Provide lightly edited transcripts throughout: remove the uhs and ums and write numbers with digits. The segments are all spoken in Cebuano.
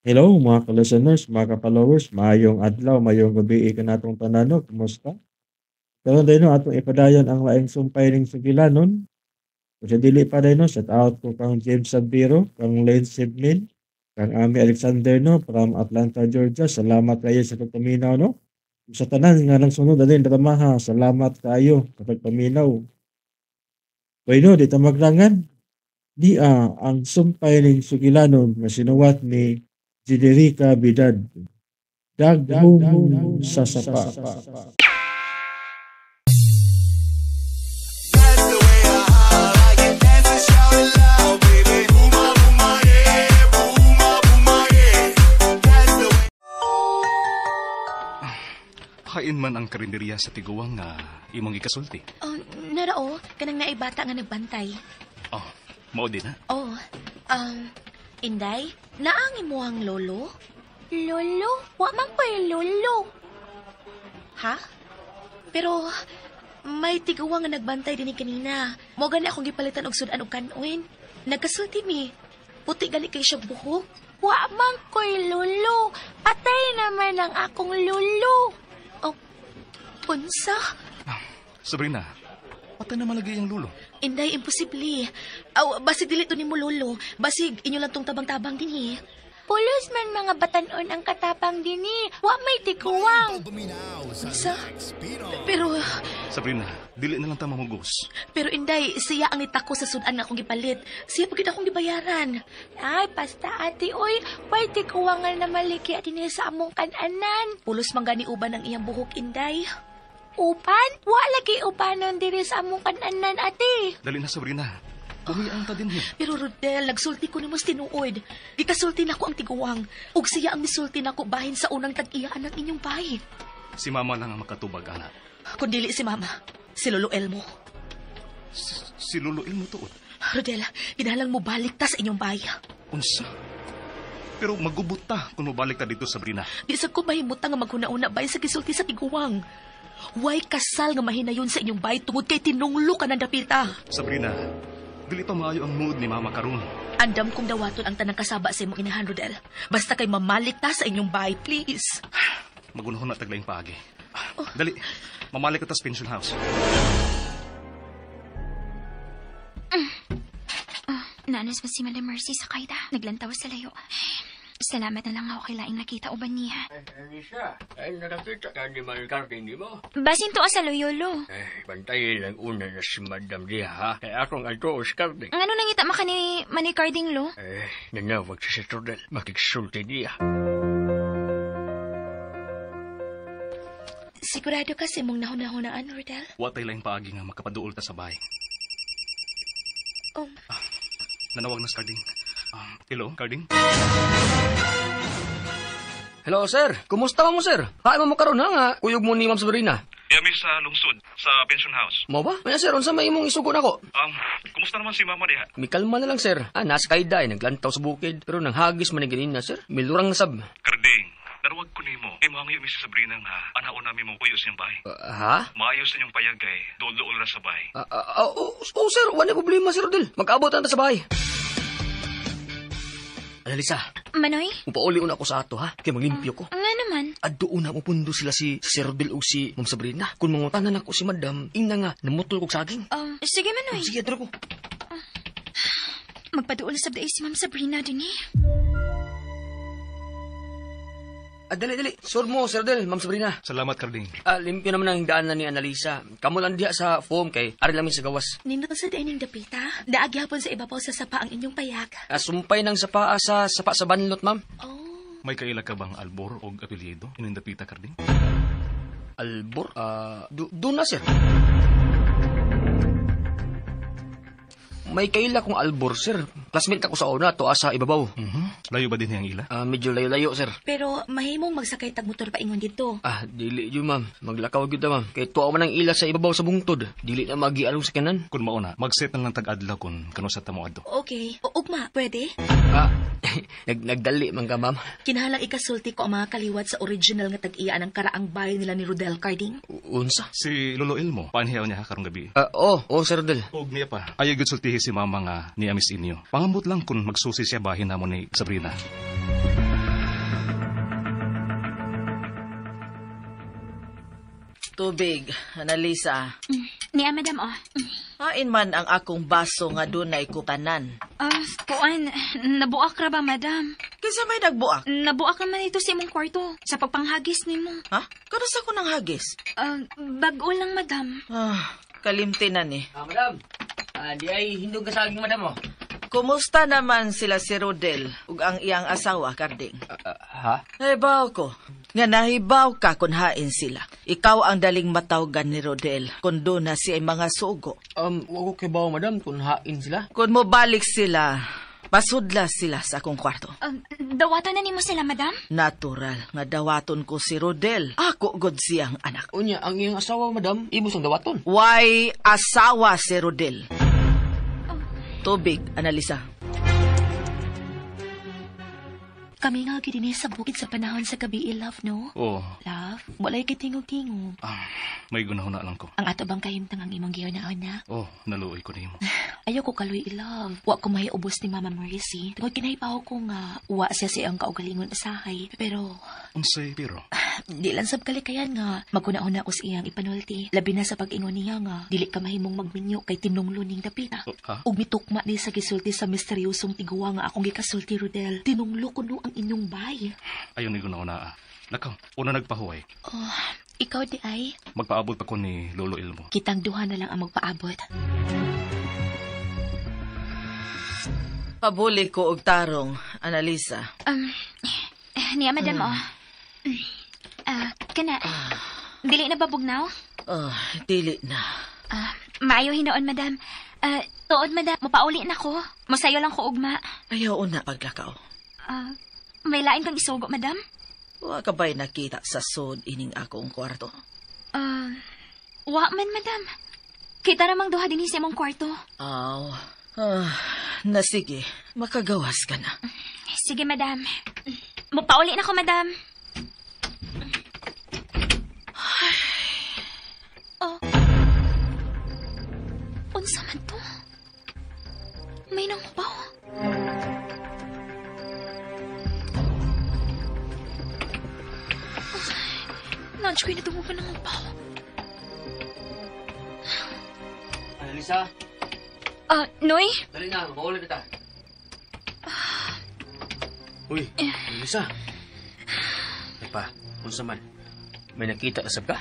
Hello mga ka-listeners, mga ka-followers, maayong adlaw, maayong gabi kanatong tanan no, kumusta? Karon day no atong ipadayon ang laing sumpay ning sugilanon. Kung sa dili pa day no, shout out ko kang James Sabiro, kang Lane Sibmin, kang Ami Alexander no from Atlanta, Georgia. Salamat kayo sa pagpaminaw no. Sa tanan nga nang sunod adin dramaha, salamat kaayo sa pagpaminaw. Bueno, di ta maglangan. Di ang sumpay ning sugilanon nga sinuwat ni Generica Bidad. Daghum sa sapa. Hain man ang karinderya sa tiguang nga imong ikasulti. Oh, narao, kanang naibata nga nagbantay. Oh, mao din ha? Oh, Inday, naang imuhang lolo? Lolo? Wa man ko'y lolo. Ha? Pero may tiguang nga nagbantay din kanina. Mo gani akong gipalitan og sudan og kanuin. Nagkasulti mi. Puti gani kay siya buhok. Wa man ko'y lolo. Patay naman ang akong lolo. Unsa? Sabrina, patay na malagay ang lulo. Inday, imposible. Aw, basig dili to nimo lolo. Basig inyo lang tong tabang-tabang dinhi. Pulos man mga batanon ang katapang dinhi. Wa may tikuwang. Unsa? Pero Sabrina, dili na lang ta mamugos. Pero Inday, siya ang nitako sa sudan nga akong gipalit. Siya pagid akong gibayaran. Ay, basta ate, oy, way tikuwang nga na maliki at dinhi sa among kananan. Pulos man gani uban ang iyang buhok, Inday. Upan? Wa lagi upanon diri sa among kananan, ate. Dali na, Sabrina. Buhian ta din. Pero Rodel, nagsulti ko nimo sa tinuod. Gikasulti nako ang tiguang. Ug siya ang misulti nako bahin sa unang tag-iyaan ng inyong bahay. Si Mama lang ang makatubag, ana. Kun dili si Mama, si Lolo Elmo. Si Lolo Elmo tuod? Rodel, ginalang mo balik ta sa inyong bahay. Unsa? Pero magubot ta kung mobalik ta dito, Sabrina. Di sa ko mahimutang nga maghuna-una bahin sa gisulti sa tiguang. Way kasal nga mahinayon sa inyong bahay tungod kay tinunglo ka ng dapita. Sabrina, dili pa maayo ang mood ni Mama karon. Andam kong dawaton ang tanang kasaba sa imong inahan, Rodel. Basta kay mamalik ta sa inyong bahay, please. Magunahon na taglaing paagi. Oh. Dali, mamalik ka ta sa pension house. Nanas ba si Madam Mercy sa kayda? Naglantaw sa layo. Salamat na lang ako kay laing nakita uban niya. Anisa, ay nakakita ka ni Maricar hindi mo? Basin to sa loyolo. Eh, bantayin lang una na si Madam diha, ha? Kaya akong ato, Oscar. Ang ano nangita maka ni Manicarding, lo? Eh, nanawag siya sa Rodel. Makiksulti niya. Sigurado ka sa imong nahuna-hunaan, Rodel? Watay lang paagi nga makapaduol ta sa bahay. Oh. Nanawag na si Carding. Hello, Carding? Hello, sir. Kumusta mo, sir? Hain mo karon ha nga kuyog mo ni Ma'am Sabrina. Yami sa lungsod, sa pension house. Mo ba? Maya, sir, unsa may imong isugo nako? Kumusta naman si Mama diha? Mikalma na lang, sir. Ah, nasa kayda ay naglantaw sa bukid, pero nanghagis man ni ganina, sir. Milurang nasab. Carding, naruwag ko nimo. Kay mohangayo mi si Sabrina nga anaon nami mo kuyo sa inyong bahay. Ha? Maayo sa inyong payag kay duol-duol ra sa bahay. Oh, sir, wala problema, sir Rodel. Mag-abot na ta sa bahay. Analisa. Manoy? Upauli una ako sa ato, ha? Kaya maglimpyo ko. Nga naman. Adto una mo pundo sila si Sir Rodel o si Ma'am Sabrina. Kung mangutanan ako si Madam, ina nga, namutol kog saging. Sige, Manoy. Sige, adto ko. Magpaduol sa day si Ma'am Sabrina din eh. Dali, dali. Sur mo, Sir Rodel, Ma'am Sabrina. Salamat, Carding. Limpyo naman ang daan na ni Analisa. Kamu lang diha sa foam kay ari lang sa gawas. Nindot sa dining dapita. Naagyapon sa ibabaw sa sapa ang inyong payag. Sumpay ng sapa sa sapa sa banlot, ma'am. Oh. May kaila ka bang albor o apelyido ining dapita, Carding? Albor? Doon na, sir. May kaila kong albor, sir. Classmate ako sa una, to asa ibabaw. Mm-hmm. Layo ba din niyang ila? Medyo layo-layo, sir. Pero mahimong magsakay tag motor paingon dito. Dili yun, ma'am. Maglakaw gyud ta, ma'am. Kay tuwa man ang ila sa ibabaw sa bungtod. Dili na magialong sa kanan. Kung mauna, mag-set na lang tag-adlaw kung kano sa tamo adto. Okay. O, ugma, pwede? Nagdali man ka, ma'am. Kinahanglan ikasulti ko ang mga kaliwat sa original nga tag-iya ng karaang bahay nila ni Rodel Carding. Unsa? Si Lolo Elmo, paanhiyaw niya karong gabi. Oh, Sir Rodel. Og niya pa. Ayaw gyud sultihi si mama nga niya miss inyo. Pangambot lang kung magsusi siya bahin namo ni Sabrina. Tubig, Analisa. Niya, madam, oh. Hain man ang akong baso nga dunay ko tanan. Kuan, nabuak ra ba, madam? Kinsa may nagbuak? Nabuak naman ito sa imong kwarto, sa pagpanghagis nimo. Ha? Kanusa ko nang hagis? Bag-o lang, madam. Kalimti na ni. Madam, di ay hindog ka saging, madam, oh. Kumusta naman sila si Rodel ug ang iyang asawa, Karding? Ha? Nahibaw ko. Nga nahibaw ka kung hain sila. Ikaw ang daling matawgan ni Rodel kung doon na siya mga sugo. Wa ko kibaw, madam, kung hain sila. Kung mobalik sila, pasudla sila sa akong kwarto. Dawaton na nimo sila, madam? Natural nga dawaton ko si Rodel. Ako god siyang anak. Unya, ang iyang asawa, madam, imo sang dawaton. Why asawa si Rodel? Tubig, Analisa. Kami nga gid sa bukid sa panahon sa gabi, love, no? Oo. Love, walay kitingog-tingog. May gunahuna lang ko. Ang ato bang kahimtang ang imong giuna-una? Oh, naluoy ko nimo. Ayaw ko kaluy, love. Wa ko mahiubos ni Mama Mercy. Tungod kinahibaw ko nga wa siya sa iyang kaugalingon usahay. Pero Unsay pero? Di lang sab kalikayan nga maguna-una ko sa iyang ipanulti. Labi na sa pag-ingon niya nga dili ka mahimong magminyo kay tinunglo ning dapita. Oh, ha? Ug mitukma ni sa gisulti sa misteryosong tiguwa nga akong gikasulti, Rodel. Tinunglo kuno ang inyong bay. Ayaw ni guna-una. Lakaw, una nagpahuway. Oh, ikaw di ay. Magpaabot pa ko ni Lolo Ilmo. Kitang duha na lang ang magpaabot. Pabuli ko og tarong, Analisa. Niya, madam, oh. Kana. Dili na ba bugnaw? Dili na. Maayo hinoon, madam. Tuod, madam, mapauli na ko. Masayo lang ko ugma. Ayaw na paglakaw. May lain kang isugo, madam? Wa ka ba'y nakita sa sod ining akong kwarto? Wa man, madam. Kita namang duha dinhi sa imong kwarto. Aw. Na sige, makagawas ka na. Sige, madam. Mapauli na ko, madam. Oh. Unsa man to? May nanghupaw. Nandiyo ko'y nadungugan ng hupaw. Analisa? Noy? Dali na, maulit na ta. Uy, Analisa. Ay pa, unsa man? May nakita na sab ka?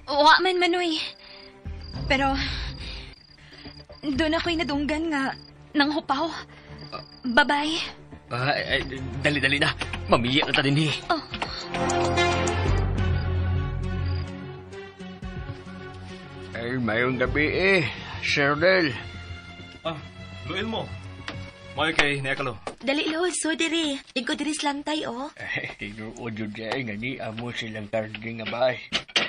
Wa man, Manoy. Pero, doon ako'y nadunggan nga ng hupaw. Bye-bye. Dali-dali na. Mamiya na ta din eh. Oh. Ay, mayong gabi eh, Sir Rodel. Luil mo. Mayo kay Niakalo. Dali, Lord. So, diri. Ikaw diri slantay, oh. Ay, tinuod yun siya nga ni amo silang karding nga bahay.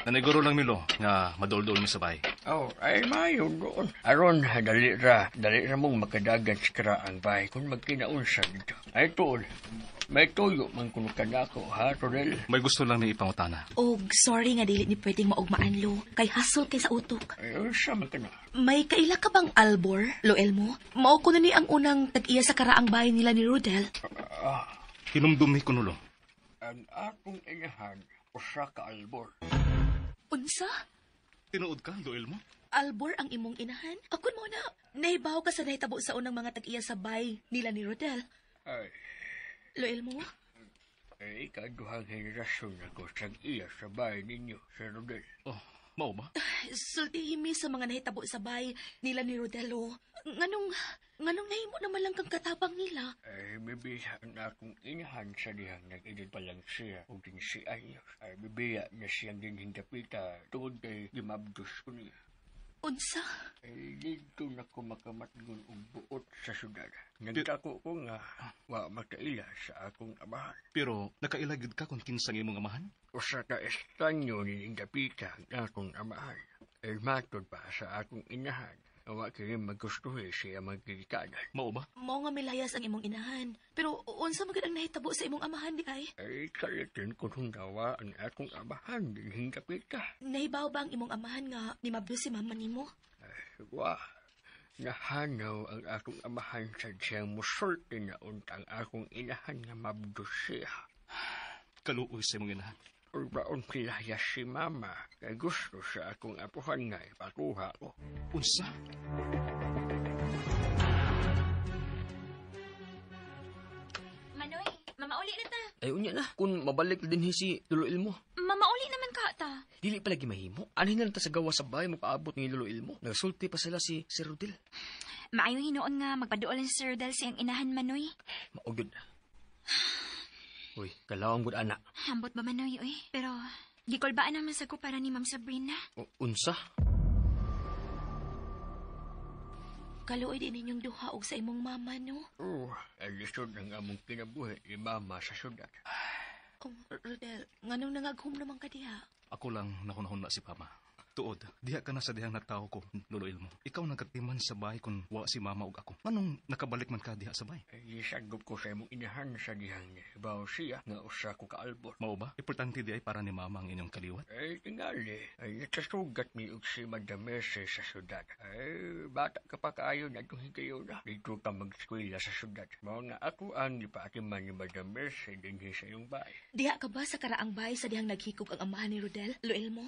Naniguro lang milo nga madol-dol mi sa bahay. Oh, ay mayo doon. Aron, dali ra. Dali ra mong makadagan sa karaang bahay kung magkinaon sa dito. Ay, tuol. May tuyo man kuno ka na ako, ha, Rodel? May gusto lang ni ipangutana. Og sorry nga dili ni pwedeng maugmaan, Lo. Kay hasol kay sa utok. Ay, unsa man ka na? May kaila ka bang albor, Loel mo? Mao ko na ni ang unang tag-iya sa karaang bahay nila ni Rodel. Hinumdumi ko nulo. Ang akong inahan, usa ka albor. Unsa? Tinuod ka, Loel mo? Albor ang imong inahan? Akon mo na, nahibaw ka sa nahitabo sa unang mga tag-iya sa bahay nila ni Rodel. Ay. Loel mo? Ay, ikaduhang henerasyon ako sa iya sa bahay ninyo, Sir Rodel. Oh, mao ba? Sultihin mi sa mga nahitabo sa bahay nila ni Rodel, oh. Nganong nahimo naman lang kang katabang nila? Ay, bibiya ang akong inahan sa dihang nag-edad pa lang siya o din si Ayos. Ay, bibiya na siyang din hindapita tungod kay gimabdos ko niya. Unsa? Ay, dito na ko makamatgon og buot sa syudad. Nagdako ko nga, wa makaila sa akong amahan. Pero nakaila gyud ka kung kinsang imong amahan? Usa ka estanyo ni hindapita ang akong amahan. Ay, matod pa sa akong inahan. Wa kini magustuhi siya magkikanan. Mao ba? Mao nga milayas ang imong inahan. Pero unsa man gid ang nahitabo sa imong amahan di ay? Ay, kalitin ko nung dawa ang akong amahan din hindapita. Nahibaw ba ang imong amahan nga ni mabdos si mama nimo? Ay, wa. Nahanaw ang akong amahan sa siyang musulti na untang akong inahan nga mabdos siya. Kaluoy sa imong inahan. Ulbaon kilaya si mama. Kay gusto siya akong apuhan nga ipakuha ko. Unsa? Manoy, mamauli na ta. Ay, unya na. Kung mabalik din si Lolo Ilmo. Mamauli naman ka ta. Dili pa lagi mahimo. Anhin na lang ta sa gawa sa bahay makaabot ni Lolo Ilmo. Nagsulti pa sila si Sir Rodel. Maayo hinuon nga magpaduol si Sir Rodel siyang inahan, Manoy. Maugod. Uy, kalawang gud ana. Ambot ba, Manoy, uy? Pero gikulbaan naman sa ko para ni Ma'am Sabrina. O, unsa? Kaluoy din ninyong duha og sa imong mama, no? Oh, alisod ang among kinabuhi ni mama sa syudad. Oh, Rodel, nganong nangaghum naman ka diha? Ako lang nahunahon na si Pama. Tuod, diha ka na sa dihang natawo ko, Lolo Ilmo. Ikaw nagkatiman sa bahay kung wa si Mama ug ako. Anong nakabalik man ka diha sa bahay? Gisagop ko sa imong inahan sa dihang nihibaw siya nga usa ko kaalbor. Mao ba? Importante di ay para ni Mama ang inyong kaliwat? Ay, tingali. Ay, nakasugat ni og si Madam Mercy sa syudad. Ay, bata ka pa kaayo na itong higayona. Dito ka mag-eskwela sa syudad. Mao nga ako ang gipaatiman ni Madam Mercy dinhi sa iyong bahay. Diha ka ba sa karaang bahay sa dihang naghikog ang amahan ni Rodel, Lolo Elmo?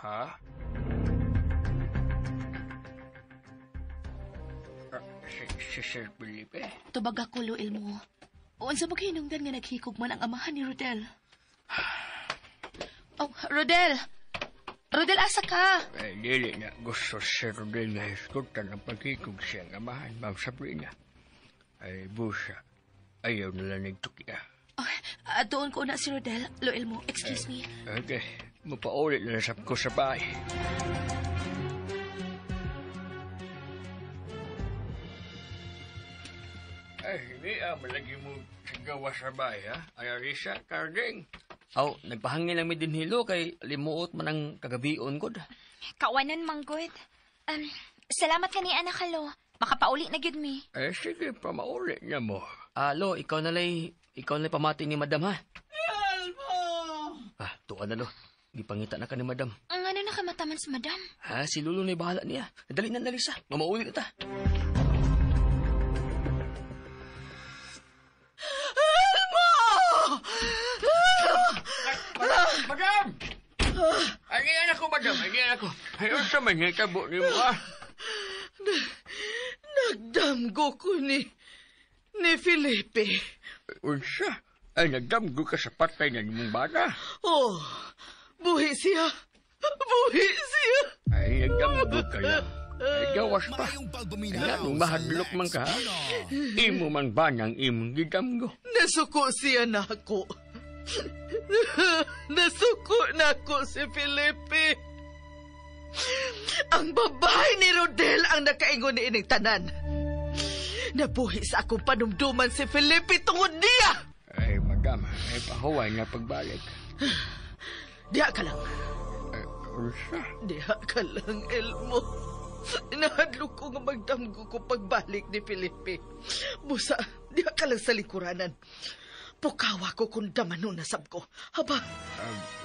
Ha? Si Sir Felipe? Tubag ako, Lolo Elmo. Unsa ba kahinungdan nga naghikog man ang amahan ni Rodel? Oh, Rodel! Rodel, asa ka? Ay, dili na gusto si Rodel nga hisgutan ang paghikog siyang amahan, Ma'am Sabrina. Ay, busa. Ayaw nila nagtukiya. Oh, doon ko na si Rodel, Lolo Elmo. Excuse me. Okay, mapaulit na sab ko sa bahay. Ay, hindi malagi mo sa gawa sa bahay, ha? Ay, Arisa, Carding. Aw, nagpahangin lang mi din hilo kay limuot man ang kagabion god. Kawanan man god. Salamat ka ni anak lo. Makapauli na gyud mi. Ay, sige, pamauli niya mo. Lo, ikaw na lay pamati ni Madam, ha? Elmo! Ah, tuwa na, lo. Gipangita na ka ni Madam. Ang ano nakamataman si Madam? Ha, si Lolo na bahala niya. Dali na, Lisa. Mamauli na ta. Elmo! Madam! Agian ako, Madam. Agian ako. Ay, unsa man hitabo nimo, ah? Nagdamgo ko ni Felipe. Unsa? Ay, nagdamgo ka sa patay na nimong bata. Oh, buhi siya. Buhi siya. Ay, nagdamgo ka lang. Ay, gawas pa. Ay, anong mahadlok man ka, ha? Imo man ba ng imong gidamgo? Nasuko siya na ako. Nasuko na ako si Felipe. Ang babae ni Rodel ang nakaingon ni ining tanan. Nabuhi sa akong panumduman si Felipe tungod niya. Ay, madam, ay pahuway na pagbalik. Diha ka lang. Ay, unsa? Diha ka lang, Elmo. Nahadlok ko nga magdamgo ko pagbalik ni Felipe. Busa, diha ka lang sa lingkuranan. Pukawa ko kung damano na sab ko. Haba?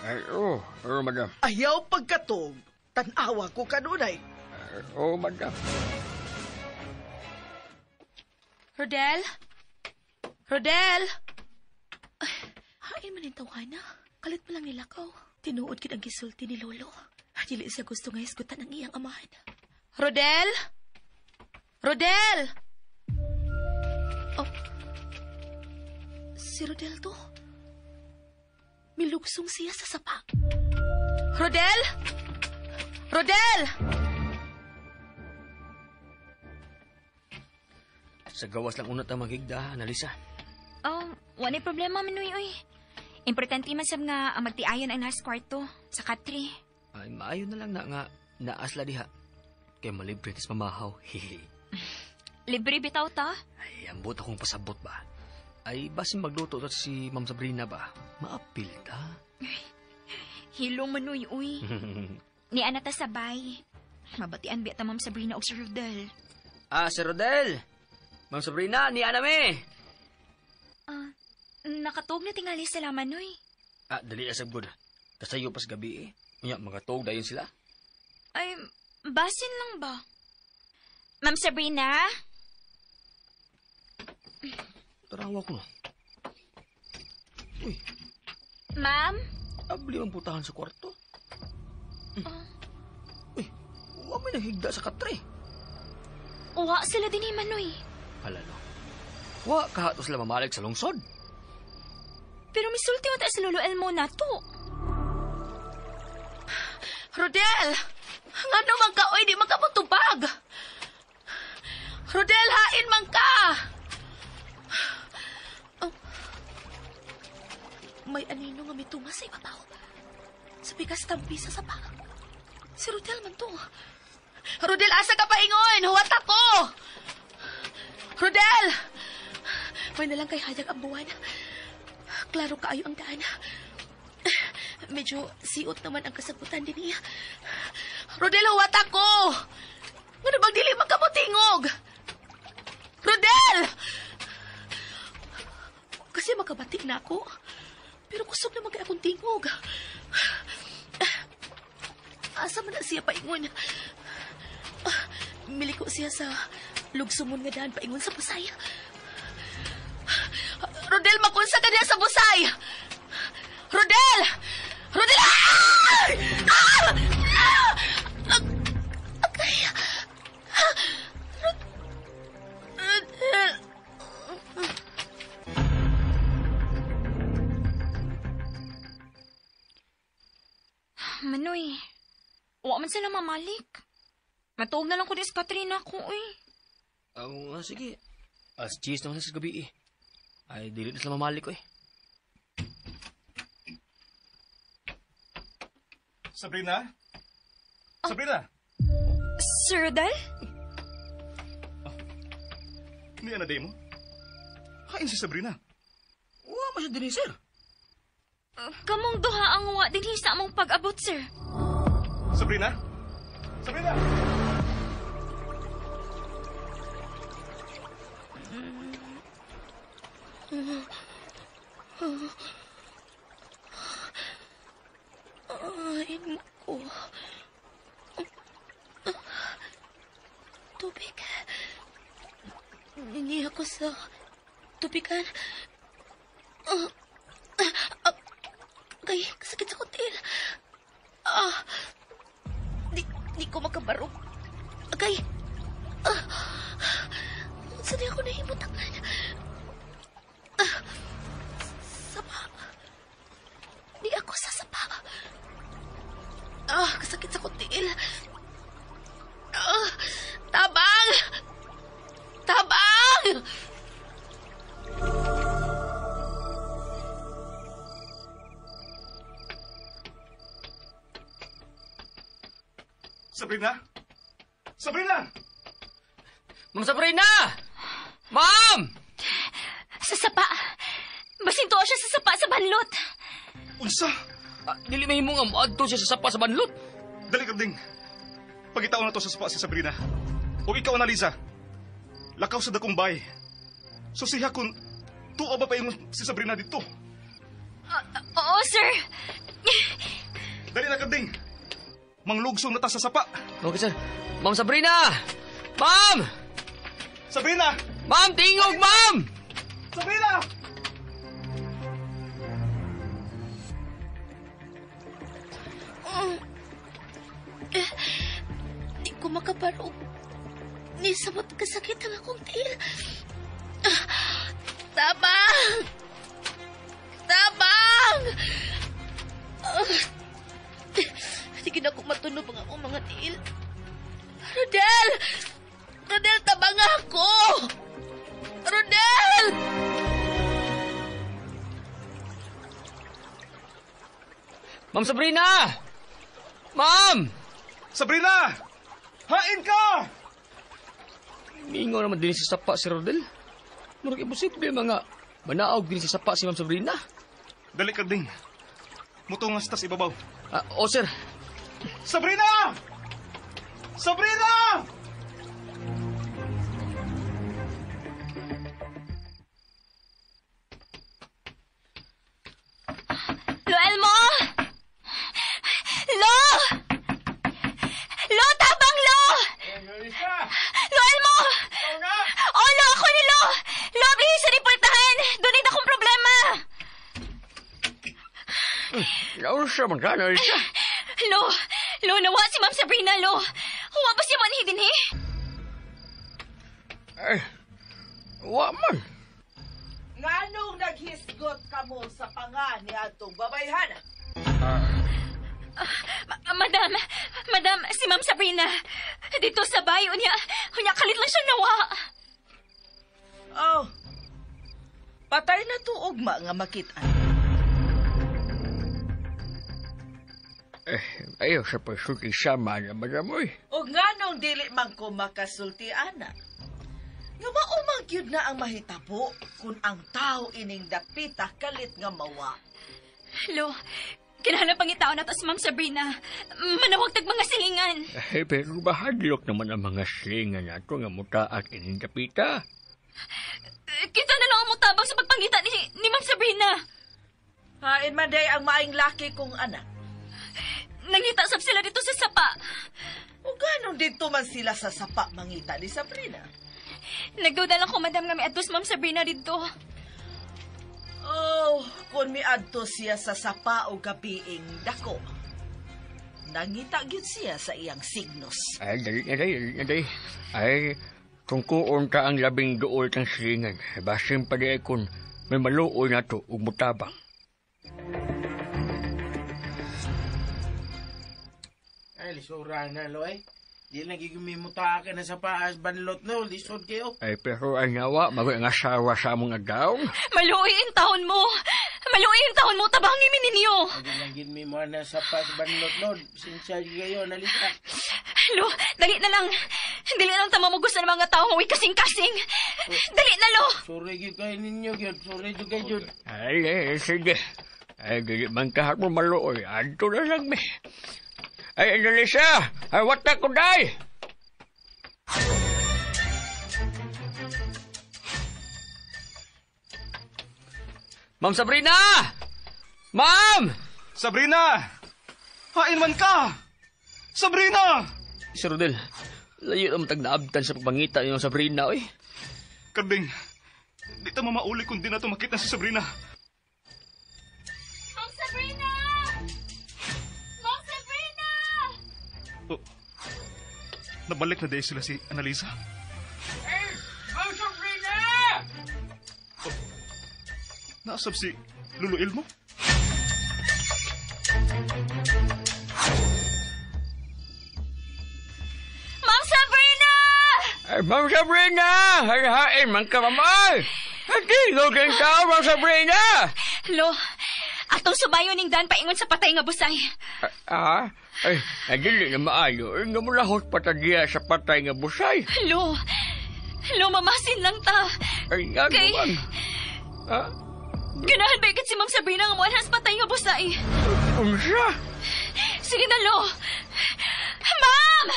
Ay, oh, oh, madam. Ayaw pagkatog. Tanawa ko kanunay. Oh, madam. Rodel? Rodel! Ay, hain man yung tawhana. Kalit pa lang nilakaw. Tinuod kit ang gisulti ni Lolo. Dili siya gusto nga hisgutan ang iyang amahan. Rodel? Rodel! Oh. Si Rodel to. Milugsong siya sa sapa. Rodel? Rodel! Sa gawas lang una ta maghigda, Analisa. Oh, wala problema, Manoy, uy. Importante man sab nga ang magtiayon ang nasa kwarto, sa katri. Ay, maayo na lang na nga naasla diha. Kay malibre tis mamahaw. Hehe. Libre bitaw ta? Ay, ambot akong pasabot ba? Ay, basin magluto ta si Ma'am Sabrina ba? Maapil ta. Hilo, Manoy, uy. Ni ana ta sabay. Mabatian biya ta Ma'am Sabrina og Sir Rodel. Ah, Sir Rodel! Ma'am Sabrina, ni ana mi! Nakatug na tingali sila, Manoy. Ah, dali na sab good. Kasayo pas gabi eh. Unya, makatug dayon sila. Ay, basin lang ba? Ma'am Sabrina? Tarawa ko no. Uy. Ma'am? Abli ang putahan sa kwarto. Uy, wa may naghigda sa katre. Wa sila din ni Manoy. Hala no. Wa kahato sila mamalik sa lungsod. Pero misulti man ta si Lolo Elmo nato. Rodel! Ngano man ka, oy, di man ka motubag. Rodel, hain man ka! Oh. May anino nga mitunga sa ibabaw. Sa bigas tampi sa sapa. Si Rodel man to. Rodel, asa ka paingon? Huwat ako! Rodel! May nalang kay hayag ang buwan. Klaro kaayo ang daan. Medyo siot naman ang kasagutan din niya. Rodel, huwat ako! Ngano bang dili man ka motingog? Rodel! Kasi makabati na ako. Pero kusog naman kay akong tingog. Asa man na siya paingon? Miliko siya sa lugsumon nga daan paingon sa Busay. Rodel, makunsa ka niya sa Busay! Rodel! Rodel! Ah! Ah! Ah! Agay! Rodel! Manoy, wa man sila mamalik. Matuog na lang ko di sa Katrina ko, uy. Sige. As cheese naman sa gabi, eh. Ay, dili na sila mamalik, eh. Sabrina? Sabrina! Sir Rodel? Niya na day mo? Hain si Sabrina. Wa man siya diri, sir. Kamong duha ang wa dinhi sa among pag-abot, sir. Sabrina? Sabrina! Ay, ko. Tubig. Ningi ako sa tubigan. Kay, kasakit sa kutil. Di ko makabarog. Agay. Saan ako nahimutangan? Sapa. Di ako sasapa. Kasakit sa kutil. Tabang! Tabang! Sabrina? Sabrina! Ma'am Sabrina! Ma'am! Sa sapa. Basin tuwa siya sa sapa sa banlot. Unsa? Dili mahimo nga moadto siya sa sapa sa banlot. Dali karding. Pagitaon na to sa sapa si Sabrina. O ikaw, Annalisa. Lakaw sa dakong bay. Susiha kung tuo ba pa ingon si Sabrina dito. Oo, sir. Dali na karding. Manglugsong na ta sa sapa. Okay, sir. Ma'am Sabrina! Ma'am! Sabrina! Ma'am, tingog, ma'am! Sabrina! Di ko makabarog. Ni samot kasakit ang akong tiil. Tabang! Tabang! Sige na ko matunog ang akong mga tiil. Rodel! Rodel, tabang ako! Rodel! Ma'am Sabrina! Ma'am! Sabrina! Hain ka! Mingaw naman din si sapa si Rodel. Murag imposible mga manaog din si sapa si Ma'am Sabrina. Dali ka ding. Mutungas tas ibabaw. Oh, sir. Sabrina! Sabrina! Lo Elmo! Lo! Lo, tabang Lo! Lo Elmo! Oh, Lo, ako ni Lo! Lo, please, sa reportahan! Doon akong problema! Naunsa man ka, Annalisa? Lo, lo, nawa si Ma'am Sabrina, lo. Huwa ba siya manhi din, eh? Ay, wa man. Nganong naghisgot ka mo sa panga ni atong babayhana? Madam, madam, si Ma'am Sabrina. Dito sa bayo niya, unya kalit lang siya nawa. Oh, patay na tuog ma nga makita. Eh, ayaw sa pagsulti sama na, madam, oy. O nganong dili man ko makasulti, ana. Nga maumang gyud na ang mahitabo kung ang tao ining dapita kalit nga mawa. Lo, kinahanglan pangitaon nato si Ma'am Sabrina. Manawag tag mga silingan. Eh, pero bahadlok naman ang mga silingan nato nga mutaak ining dapita. Kita na lang ang mutabang sa pagpangita ni Ma'am Sabrina. Hain man day ang maing laki kong anak. Nangita sab sila dito sa sapa. O ganong dito man sila sa sapa mangita ni Sabrina? Nagduda lang ko, madam, nga miadto si Ma'am Sabrina dito. Oh, kung miadto siya sa sapa o gabiing dako, nangita gyud siya sa iyang signos. Ay, dali na day, dali na day. Ay, kung kuon ka ang labing duol kang silingan, basin pa di kung may maluoy na to ug mutabang. Ay, lisura na, Loy. Di na gigimimuta ka na sa paas, banlot no, lisod kayo. Ay, pero ay nawa, magoy ang asawa sa among agaw. Maluoy ang taon mo. Maluoy ang taon mo, tabangin mi ninyo. Ay, di na gigimimuta na sa paas, banlot no. Sinsya kayo, nalita. Lo, dali na lang. Dali na lang tama mo gusto ng mga tao nga kasing-kasing. Dali na, Lo. Sorry gyud kayo ninyo, gyud. Sorry gyud kayo, gyud. Ay, eh, sige. Ay, dili man kahit mo maluoy. Adto na lang, me. Ay, Annalisa! Ay, wata ko, day! Ma'am Sabrina! Ma'am! Sabrina! Hain man ka! Sabrina! Sir Rodel, layo naman tag naabtan sa pagpangita ni Ma'am Sabrina, oy. Karding, di ta mamauli kung di na to makita si Sabrina. Ma'am Sabrina! Ma'am Sabrina! Oh, nabalik na dahil sila si Annalisa. Hey! Ma'am Sabrina! Oh, naasab si Lolo Elmo? Ma'am Sabrina! Ay, Ma'am Sabrina! Ay, hain man ka, mamay! Tingog ang tao, Ma'am Sabrina! Lo, atong subayo ning Dan paingon sa patay nga busay. Ay, ay, dili na maayo. Ay, nga mulahot patagya sa patay nga busay. Lo, lo, mamasin lang ta. Ay, nga Kay- naman. Ah, Ganahan ba si Ma'am Sabrina nga muanhas patay nga busay? unsa? Sige na, Lo. Ma'am!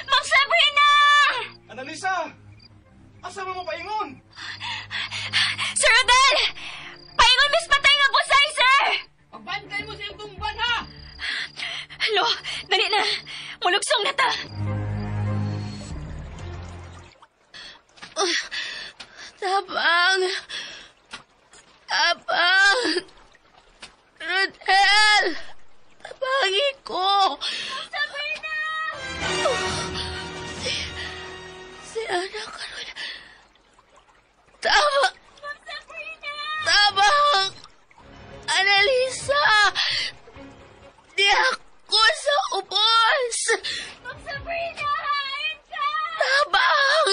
Ma'am Sabrina! Annalisa! Asa mo paingon? Sir Rodel! Paingon mis patay nga busay, sir! Pagbantay mo sa imong ban, ha! Lo, dali na. Mulugsong na ta. Tabang! Tabang! Rodel! Tabangi ko! Sabrina! Si Ana karon. Tama! Sabrina! Tabang! Annalisa! Di ako sa ubos! Ma'am Sabrina! Ayun ka! Tabang!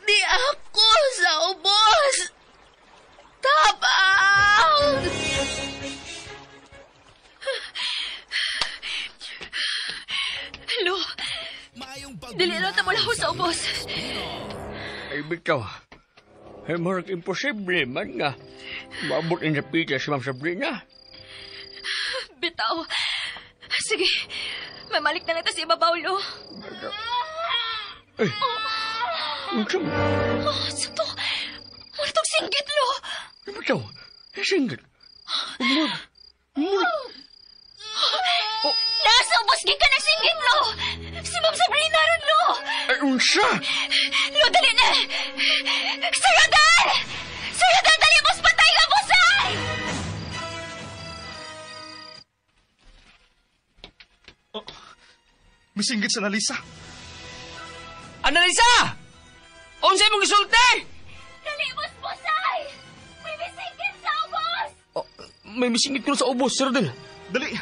Di ako sa ubos! Tabang! Lo, dili na ta mula sa ubos. Ay, bitaw. Ay, murag imposible man nga. Maabot ang napita si Ma'am Sabrina. Bitaw. Sige, mamalik na lang ta sa ibabaw, Lo. Ay, unsa man? Oh, sa to? Wala tong singgit, Lo. Bitaw, ay, singgit. Murag, murag. Oh. Nasa ubos gikan ang singgit, Lo. Si Ma'am Sabrina ron, Lo. Ay, unsa? Lo, dali na. Sir Rodel! Sir Rodel, dali mo patay nga busay! Misinggit sa Analisa. Analisa! Unsay mong gisulti? Dali, busbusay! May misingit sa ubos! Oh, may misingit ko sa ubos, Sir Rodel. Dali!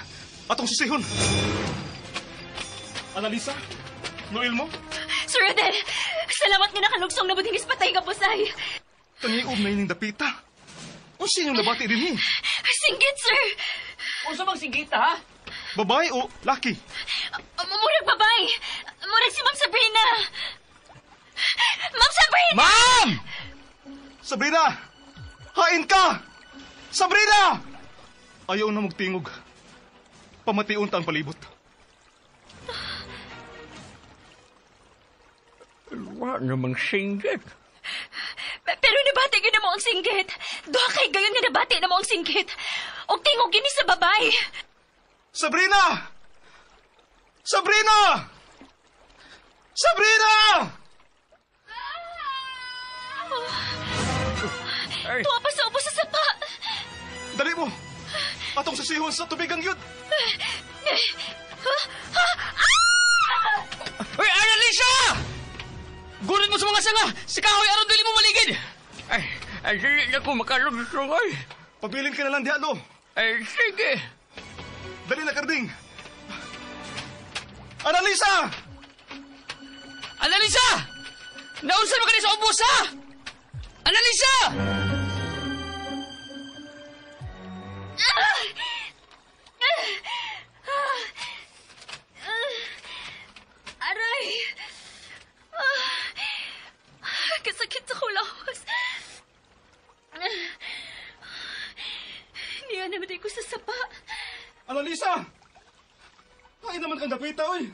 Atong susihon! Analisa? Noel mo? Sir Rodel, salamat nga nakalugsong na budinis patay nga busay. Tangiob na ining dapita. Unsa inyong nabati din eh? Singgit, sir! Unsa bang singgita, ha? Babae o laki? Murag babae! Murag si Ma'am Sabrina! Ma'am Sabrina! Ma'am! Sabrina! Hain ka! Sabrina! Ayaw na magtingog. Pamation ta ang palibot. Wa namang singgit. Pero nabati gyud na mo ang singgit. Duha kay gayon nga nabati na mo ang singgit. Og tingog gini sa babae. Sabrina! Sabrina! Sabrina! Ay. Tuwa pa sa ubos sa sapa. Dali mo! Atong sasihon sa tubigang yun! Uy, Annalisa! Gulit mo sa mga sanga! Sa kahoy aron dili mo maligid! Ay, ay, dili na ko makalugsong, ay. Pabilin ka na lang diha, lo. Ay, sige. Dali na, Karding! Annalisa! Annalisa! Naunsan mo ka sa ubos, ha? Annalisa! Aray! Kasakit sa kulawas. Niya naman ko sa sapa. Annalisa! Ay naman kang dapita, oy!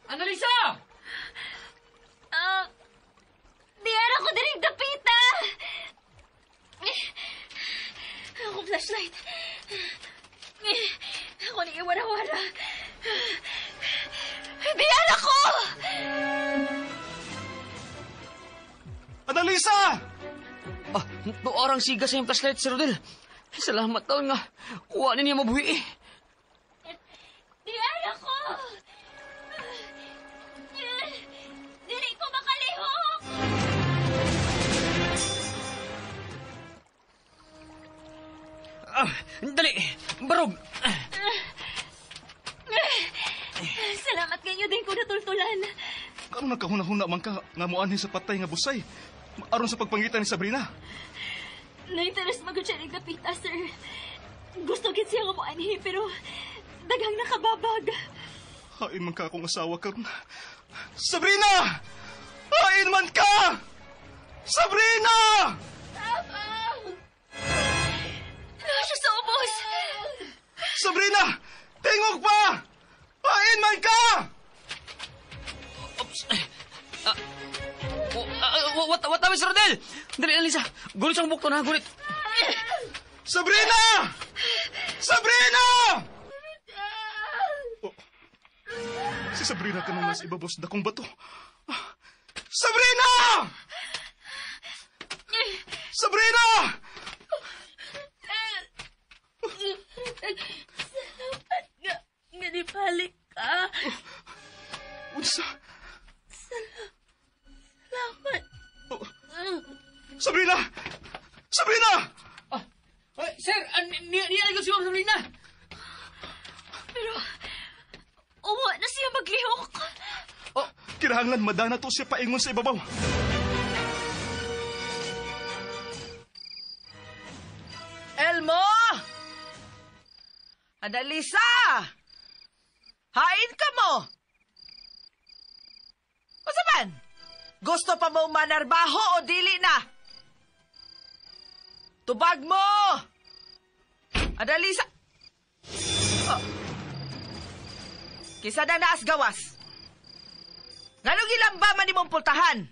Annalisa! Diyan ako diring dapita! Ako flashlight. Ako ni iwara-wara. Diyan ako! Annalisa! Ah, tuarang siga sa iyong flashlight, Sir Rodel. Salamat taon nga. Kuha niya mabuhi eh. Diyan ako! Dili ko makalihok! Ah, dali! Barog! Salamat kayo din ko natultulan. Karon nagkahuna-huna man ka nga muanhin sa patay nga busay. Aron sa pagpangita ni Sabrina. Na-interest magod siya ng dapita, sir. Gusto gid siya nga moanhi, pero daghang nakababag. Hain man ka akong asawa karon. Sabrina! Hain man ka! Sabrina! Naa siya sa ubos! Sabrina! Tingog pa! Hain man ka! Oops! What time, Sir Rodel? Dali, Annalisa. Gulit siyang bukto na, gulit. Sabrina! Sabrina! Oh, si Sabrina kanang nasa ibabos dakong bato. Sabrina! Sabrina! Salamat nga, nga nibalik ka. Unsa? Salamat. Oh, Sabrina! Sabrina! Ay, sir, niya ko si Ma'am Sabrina. Pero, uwa na siya maglihok. Oh, kinahanglan madana to siya paingon sa ibabaw. Elmo! Annalisa! Hain ka mo! Unsa man? Gusto pa mo manarbaho o dili na? Tubag mo! Annalisa! Oh. Kisa na naas gawas. Nganong gilamba man nimong pultahan?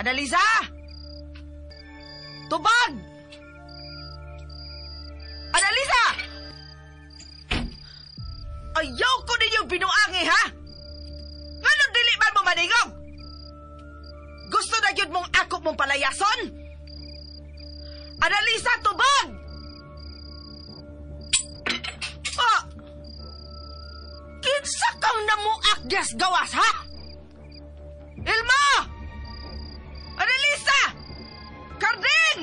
Annalisa! Tubag! Annalisa! Ayaw ko ninyong binuangi, ha? Nganong dili man mo maningog? Gusto na gyud mong akop mong palayason? Annalisa, tubag! Ah! Kinsa kang namuak gas gawas, ha? Ilma! Annalisa! Carding!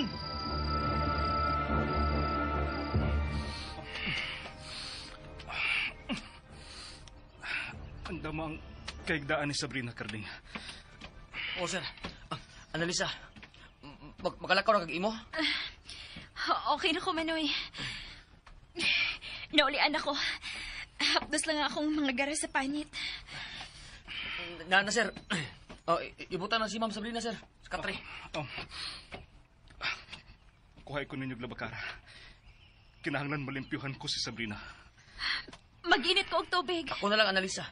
Ang dama ang kaigdaan ni Sabrina, Carding. Oh, sir. Annalisa, makalakaw na kag imo? Okay na ko, Manoy. Naulian ako. Hapdos lang akong mga gara sa panit. Na, sir. Oh, ibutan na si Ma'am Sabrina, sir. Sa katre. Oh. Kuhay ko ninyo labakara. Kinahanglan malimpyuhan ko si Sabrina. Mag-init ko og tubig. Ako na lang, Annalisa.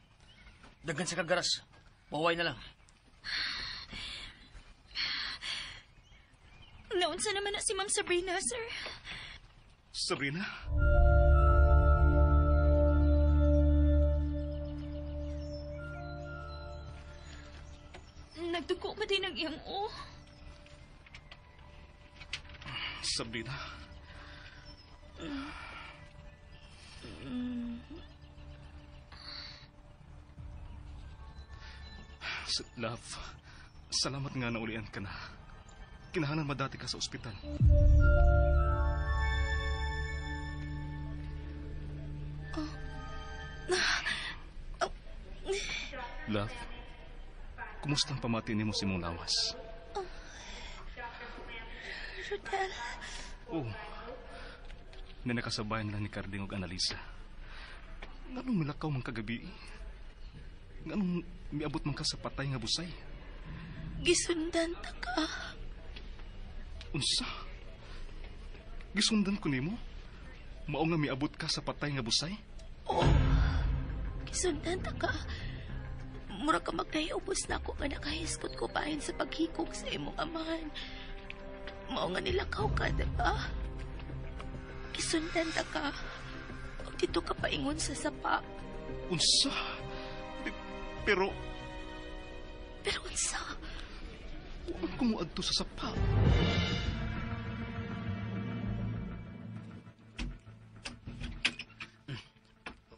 Daghan sa kagaras. Baway na lang. Naunsa naman na si Ma'am Sabrina, sir. Sabrina? Nagdugo pa din ang iyang o. Sabrina? Love, salamat nga naulian ka na. Kinahanglan madati ka sa ospital. Love, kumusta ang pamati nimo sa imong lawas? Rodel. Oh, na nakasabay na lang ni Carding og Annalisa. Nganong milakaw man kagabi? Nganong miabot man ka sa patay nga busay? Gisundan ta ka. Unsa? Gisundan ko nimo? Mao nga miabot ka sa patay nga busay? Oh, gisundan ta ka. Mura ka magnahiubos na ako nga nakahiskot ko bahin sa paghikog sa imong amahan. Mao nga nilakaw ka, diba? Gisundan ta ka. Og dito ka paingon sa sapa. Unsa? Pero... Pero unsa? Huwag ko moadto sa sapa.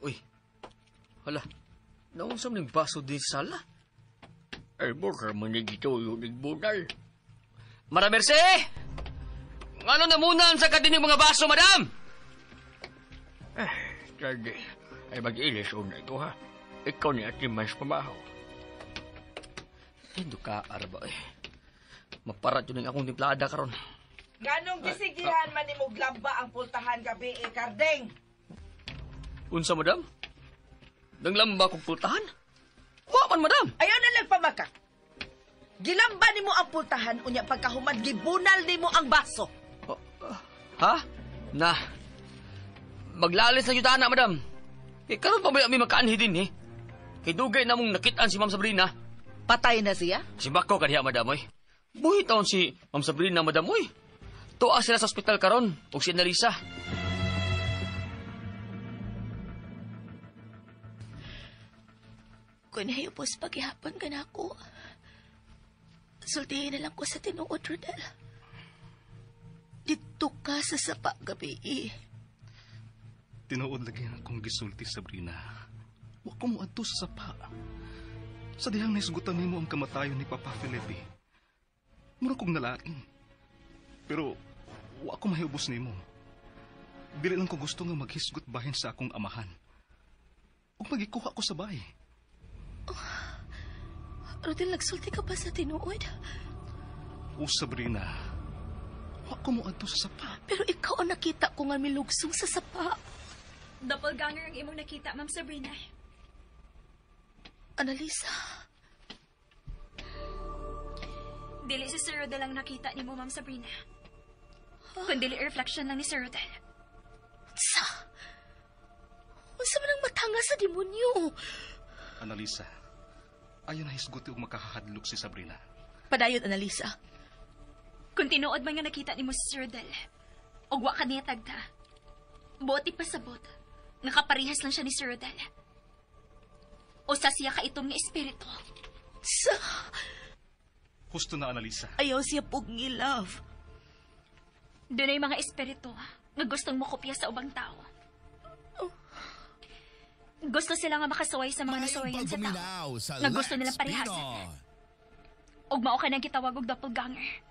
Uy. Hala. Naunsa man ning baso din sa sala? Ay, baka man nagituyo nagbunal. Mara Merce! Ngano namunan sa kadining mga baso, madam? Eh, Daddy, ay mag-ilis una ko, ha? Ikaw ni Ate Mas pamahaw. Ay, duka, arba, eh. Maparat yun ang akong timplada karon. Ganong gisigihan man ni Muglamba ang pultahan gabi, eh, Carding? Unsa, madam? Nanglamba kong pultahan? Wa man, madam! Ayaw na lang pamaka. Gilamba nimo ang pultahan, unya pagkahuman, gibunal nimo ang baso. Oh, ha? Na. Maglalis na yuta na, madam. Eh, karon pa ba may makaanhi din, eh? Kay dugay na mong nakitaan si Ma'am Sabrina. Patay na siya? Si Bako kaniya, madam, oy. Buhi taon si Ma'am Sabrina, madam, oy. Tuwa sila sa ospital karon, og si Annalisa. Kung nahiyupos paghihapon ka na ako, sultihin na lang ko sa tinuod, Rodel. Dito ka sa sapa gabi. Tinuod lagi akong gisulti, Sabrina. Wa ko moadto sa sapa. Sa dihang naisgutan nimo ang kamatayon ni Papa Felipe. Mura kong nalain. Pero wa ko mahiubos nimo. Dili lang ko gusto nga maghisgot bahin sa akong amahan. Ug magikuha ko sa bahay. Oh, Rodel, nagsulti ka ba sa tinuod? O Sabrina, wa ko moadto sa sapa. Pero ikaw ang nakita ko nga milugsong sa sapa. Doppelganger ang imong nakita, Ma'am Sabrina. Annalisa. Dili si Sir Rodel ang nakita nimo, Ma'am Sabrina. Kundi reflection lang ni Sir Rodel. Unsa? Unsa man ang matanga sa demonyo? Annalisa, ayaw na hisguti og makahadlok si Sabrina. Padayon, Annalisa. Kung tinuod man nga nakita nimo si Sir Rodel, og wa ka niya tagda, buot ipasabot, nga kaparehas lang siya ni Sir Rodel. Usa siya ka itom nga espiritu. Sa... Husto na, Annalisa. Ayaw siya pugni, love. Dunay mga espiritu nga gustong mokopya sa ubang tao. Oh. Gusto sila nga makasuway sa mga nasuwayan sa tao. Sa Nga gusto Lex nilang parehasan. Pinoy. Ug mao ka nang gitawag og doppelganger.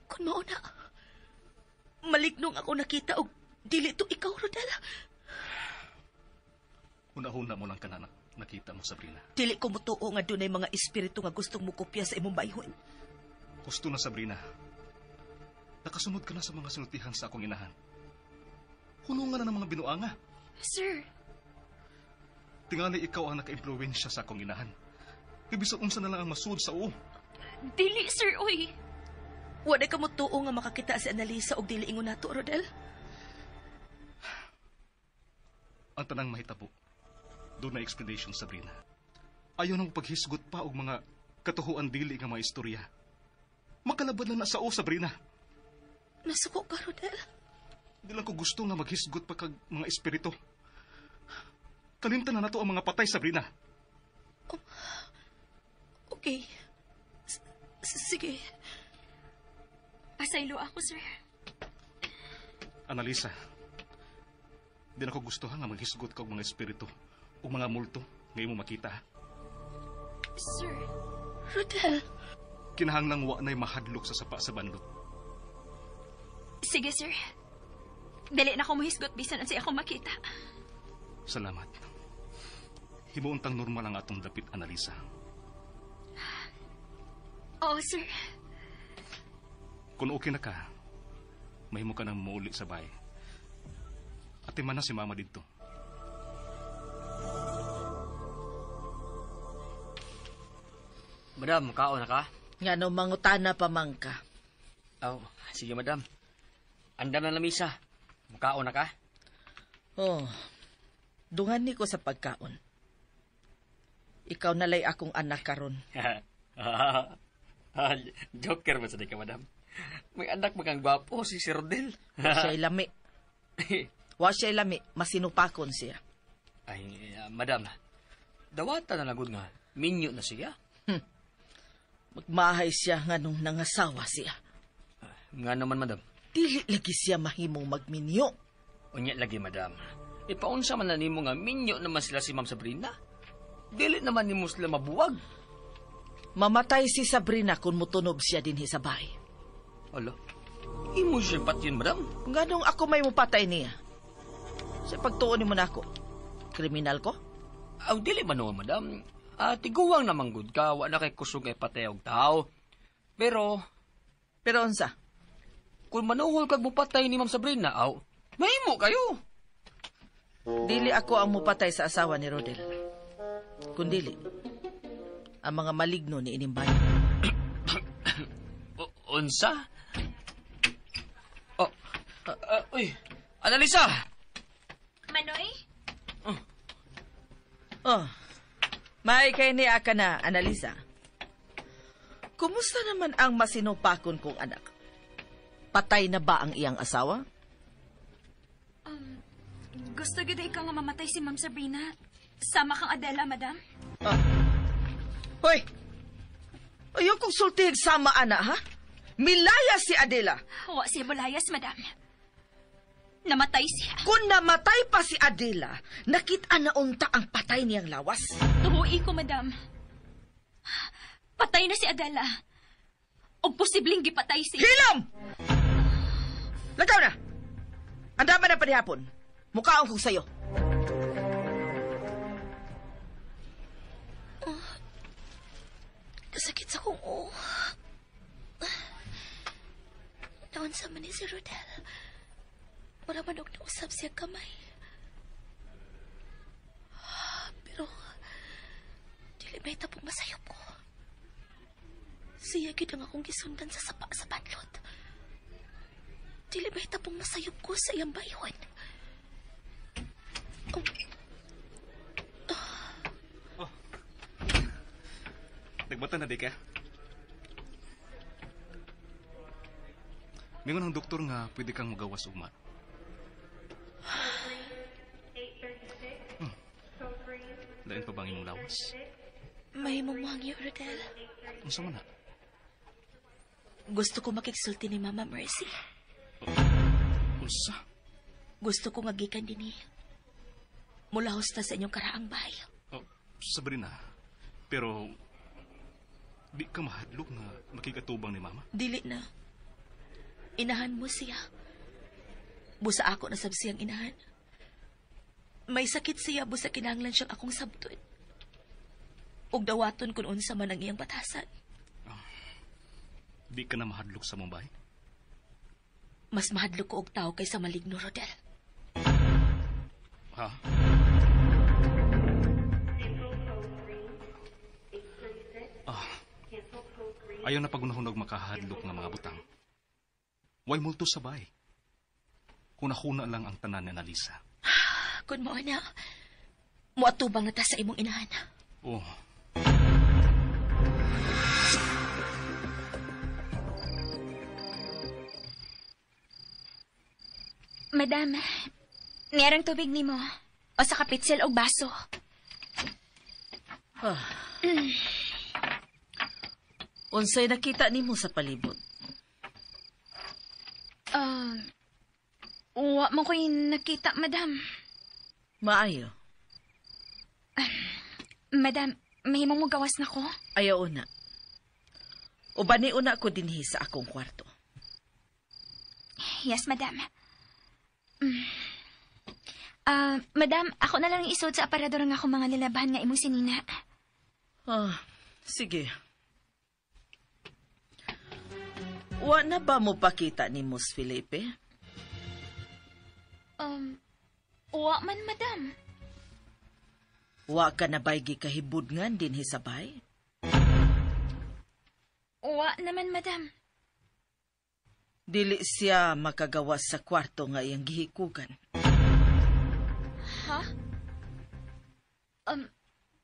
Kung mao na, malignong ako nakita og dili to ikaw, Rodel. Una-una mo lang ka na nakita mo, Sabrina. Dili ko mutuo nga dunay mga espiritu nga gustong mukopya sa imong bayhon. Gusto na, Sabrina. Nakasunod ka na sa mga sinultihan sa akong inahan. Hunungan na ng mga binuanga. Sir, Tingali ikaw ang naka-impluwensya sa akong inahan. Ibig unsa na lang ang masuod sa uo. Dili, sir, uy. Wala ka mutuo nga makakita si Annalisa og dili ingon nato, Rodel. Ang tanang mahitabo. Doon na explanation, Sabrina. Ayaw nang paghisgot pa og mga katuhuan dili nga mga istorya. Makalabad lang na sa o, Sabrina. Nasuko ka, Rodel. Di lang ko gusto nga maghisgot pa kag mga espiritu. Kalimtan na nato ang mga patay, Sabrina. Okay. Sige. Pasaylo ako, sir. Annalisa, di na ko gusto ha nga maghisgot ka og mga espiritu o mga multo nga imo makita. Sir. Rodel. Kinahanglang wa na'y mahadlok sa sapa sa bandot. Sige, sir. Dili na ko muhisgot bisan unsay akong makita. Salamat. Himuon tang normal ang atong dapit, Annalisa. Oo, sir. Kung okay na ka, mahimo ka nang muuli sa bahay. Ate man na si mama dito. Madam, kaon na ka? Nga no, mangutana pa man ka. Oh, sige, madam. Andam na lamisa. Mukaon na ka? Oh, dungan ni ko sa pagkaon. Ikaw nalay akong anak karon. Joker ba sa di ka, madam? May anak magang gwapo, si Sir Rodel. Wa siya'y lami. Wa siya'y lami, masinupakon siya. Ay, madam, dawata na lagod nga. Minyo na siya. Magmahay siya nga nung nangasawa siya. Nga naman, madam. Dili lagi siya mahimong magminyo. Unya lagi, madam. Ipaunsa man na nimo nga minyo naman sila si Ma'am Sabrina. Dili naman nimo sila mabuwag. Mamatay si Sabrina kung mutunob siya dinhi sa bahay. Alo, imo siya patyon, madam. Nganong ako may mupatay niya? Sa pagtuon nimo nako, kriminal ko? Aw, dili man noon, madam. Tiguwang naman gud ka, wa na kay kusog ay patay og tao. Pero unsa? Kung manuhol kag mupatay ni Ma'am Sabrina, aw, mahimo kayo. Dili ako ang mupatay sa asawa ni Rodel. Kundili, ang mga maligno ni ining bayan. Unsa? Oh, uy, Annalisa! Manoy? Oh, may kay ni aka na, Annalisa. Kumusta naman ang masinupakon kong anak? Patay na ba ang iyang asawa? Gusto gyud ikaw nga mamatay si Ma'am Sabrina. Sama kang Adela, madam. Oh. Hoy! Ayaw kong sultihig sama, ana, ha? Milaya si Adela. Wa siya bulayas, madam. Namatay siya. Kung namatay pa si Adela, nakita na unta ang patay niyang lawas. Tuhu'i ko, madam. Patay na si Adela. O posibleng gipatay siya. Hilom! Lagaw na! Andama na panihapon. Mukhaon kong sayo. Oh, kasakit sa kong ulo. Naon sa man ni si Rodel. Wala man og nausap siya kamay. Pero, dili may tapong masayop ko. Siya gyud ang akong gisundan sa sapa sa banlot. Dili may tapong masayop ko sa iyang baywan. Oh. Oh. Nagbata na di ka? Mingon ang doktor nga pwede kang magawas ugma. Lain pa bang imong lawas? May mong Rodel. Unsa man na? Gusto ko makigsulti ni Mama Mercy. Unsa? Gusto ko nga gikan dinhi. Mulahos ta sa inyong karaang bahay. Oh, Sabrina, pero di ka mahadlok nga makikatubang ni Mama? Dili na. Inahan mo siya. Busa ako nasab siyang inahan. May sakit siya, busa kinahanglan siyang akong sabton. Ug dawaton kun unsa man ang iyang batasan. Di ka na mahadlok sa Mumbai? Mas mahadlok ko og tao kaysa maligno, Rodel. Ha? Ayaw na pagunahon og makahadlok nga mga butang. Way multo sa bay. Kuna-kuna lang ang tanan ni Analisa. Kun mo na, muatubang na ta sa imong inahan. Oh. Madam, niyarang tubig nimo. O sa kapitsil og baso. Ah. Unsay nakita nimo sa palibot? Wa man ko'y nakita, madam. Maayo. Madam, mahimong mo gawas na ko? Ayaw una. Ubani una ko dinhi sa akong kwarto. Yes, madam. Madam, ako na lang isod sa aparador ng akong mga nilabahan nga imong sinina. Ah, sige. Wa na ba mo pakita ni Mos Felipe? Wa man, madam. Wa ka na ba'y gikahibudngan dinhi sa bay? Wa naman, madam. Dili siya makagawas sa kwarto nga iyang gihikugan. Ha?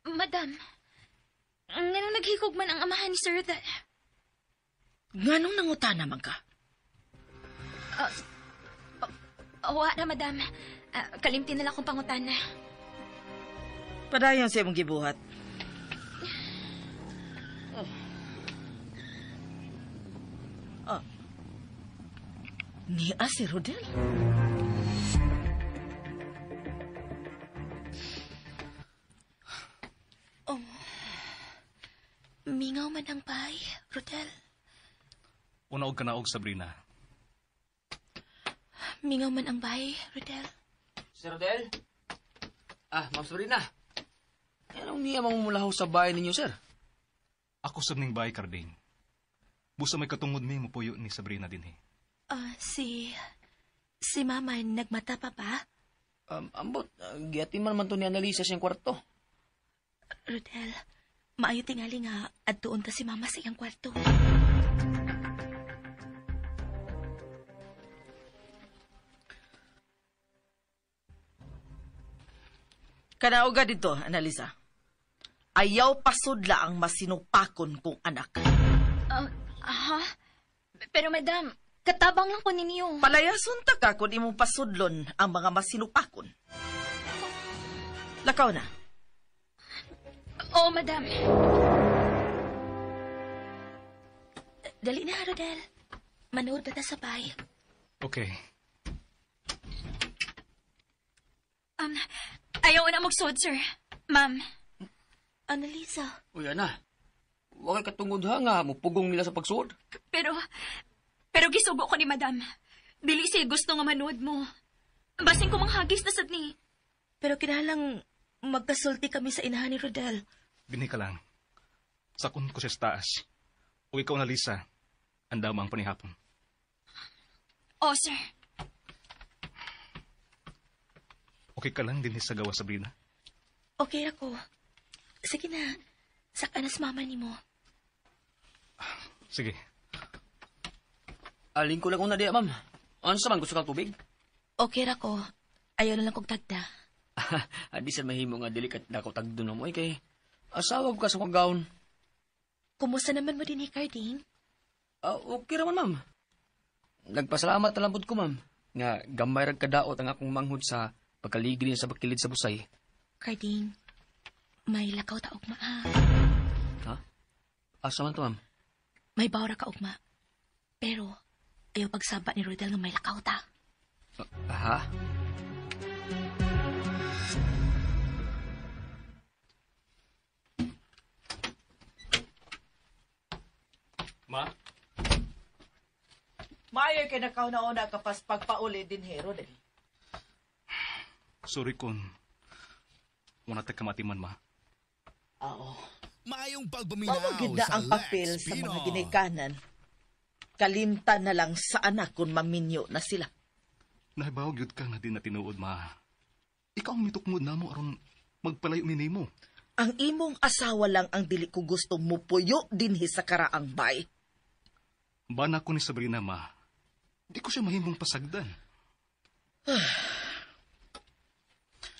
Madam, nganong naghikog man ang amahan ni Sir Rodel? Nganong nangutana man ka? Wa na, madam. Kalimti na lang akong pangutana. Padayon sa imong gibuhat. Oh. Ah. Niya si Rodel? Oh. Mingaw man ang bay, Rodel. Unaog ka naog, Sabrina. Mingaw man ang bay, Rodel. Sir Rodel? Ah, Ma'am Sabrina. Anong niya mamumulaho sa bahay ninyo, sir? Ako sab ning bahay, Carding. Busa may katungod mi mupuyo ni Sabrina dinhi. Si Mama nagmata pa ba? Ambot, giati man man to ni Annalisa siyang kwarto. Rodel, maayo tingali nga adtuon ta si Mama sa iyang kwarto. Kanaoga dito, Annalisa. Ayaw pasudla ang masinupakon kong anak. Ha? Pero madam, katabang lang ko ninyo. Palayason ta ka kung imong pasudlon ang mga masinupakon. Lakaw na. Oo, madam. Dali na, Rodel. Manood na ta sa bay. Okay. Ayaw na magsuod, sir. Ma'am. Annalisa. Uy, ana. Huwag kay katungod ha nga, mupugong nila sa pagsuod. Pero gisugo ko ni madam. Dili siya gusto nga manood mo. Basin ko manghagis na sad ni. Pero kinahanglang magkasulti kami sa inahan ni Rodel. Dinhi ka lang. Sakon ko siya sa taas. O ikaw na, Lisa. Andama ang panihapon. Oh, sir. Okay ka lang dinhi sa gawa, Sabrina? Okay ako. Sige na. Saka na sa mama ni mo. Sige. Alin ko lang una diya, ma'am. Ano sa man gusto kang tubig? Okay ra ko. Ayaw na lang kong tagda. Adi sa mahimo nga dili ka dako tagdo na mo. Kay asawa ko ka sa kong. Kumusta naman mo din ni Carding? Okay raman, ma'am. Nagpasalamat na lang pud ko, ma'am. Nga gamay rag kadaot ang akong manghod sa pagkaligid niya sa pagkilid sa busay. Carding, may lakaw ta ugma, ha? Ha? Asa man to, ma'am? May bawra ka ugma. Pero, ayaw pagsaba ni Rodel nga may lakaw ta. Ha? Ma? Maayo kay nakauna-una ka pas pagpauli din Rodel. Sorry kon wala ta kamatiman, ma. Oo. Maayong pagpaminaw Mao gid na sa ang papel Lex sa mga Pino. ginikanan. Kalimtan na lang sa anak kung maminyo na sila. Nahibaw gyud ka nga di na tinuod, ma. Ikaw ang mitukmod namo aron magpalayo mi nimo. Ang imong asawa lang ang dili ko gusto mupuyo dinhi sa karaang bay. Bana ko ni Sabrina, ma. Di ko siya mahimong pasagdan.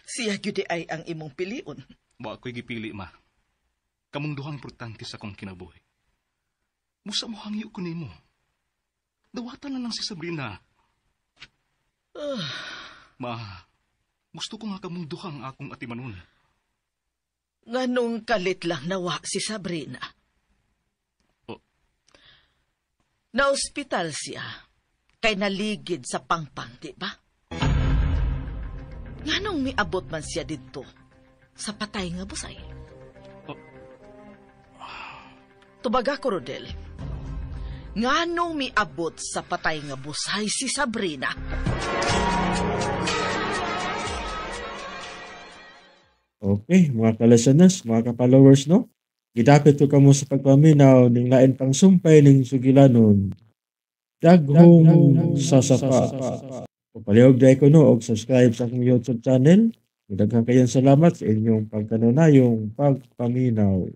Siya gyud ay ang imong pilion. Wa ko'y gipili, ma. Kamong duhang importante sa akong kinabuhi. Musa mo hangyo ko nimo. Dawatan na lang si Sabrina. Ma, gusto ko nga kamong duhang akong atimanon. Nganong kalit lang nawa si Sabrina. Oh. Na-ospital siya. Kay naligid sa pangpang, di ba? Nganong miabot man siya didto sa patay nga busay? Oh. Tubaga ko, Rodel. Nganong miabot sa patay nga busay si Sabrina? Okay, mga ka-listeners, mga ka-followers, no? Gidapit ko kamo sa pagpaminaw ning lain pang sumpay ning sugilanon. Daghong sasapa. Palihog diay ko no og subscribe sa akong YouTube channel. Daghang kayong salamat sa inyong pagkanunayong pagpaminaw.